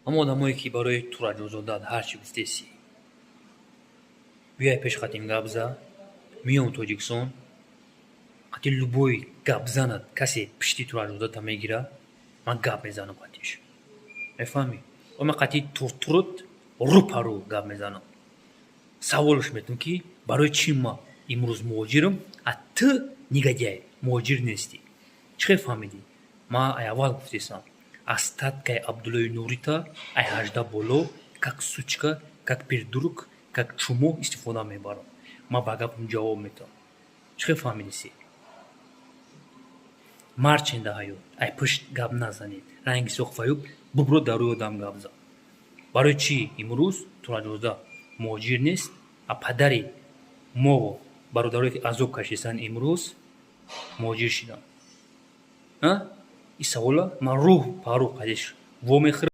Ҳамон одамое, ки барои Тураҷонзода ҳарчи гуфтесӣ, биёй, пеш қатим гап за. Миём Тоҷикистон, қати любой гапзанат, касе пишти Тураҷонзодата мегира, ман гап мезанам қатиш, мефаҳмӣ? Ман қати туртурут рӯпарӯ гап мезанам, саволш метам, ки барои чӣ ма имрӯз муҳоҷирам, а ту, негодяй, муҳоҷир нестӣ? Чӣ хел фаҳмидӣ? Ман ай аввал гуфтесам, остаткаи Абдуллои Нурита ай 18 боло как сучка, как придурок, как чумо истифода мебарам. Ман ба гапам ҷавоб метавам. Чӣ хел фаҳмидиси? Марченда ҳаёт, ай пушт гап назанед. Ранги соқфаюб бубро, дар рӯи одам гап зан. Барои чӣ имрӯз Тураҷонзода муҳоҷир нест, а падари мо, бародарое, ки азоб кашиданд, имрӯз муҳоҷир шиданд? Ин савола ман рӯ ба рӯ қадиш вомехӯрам.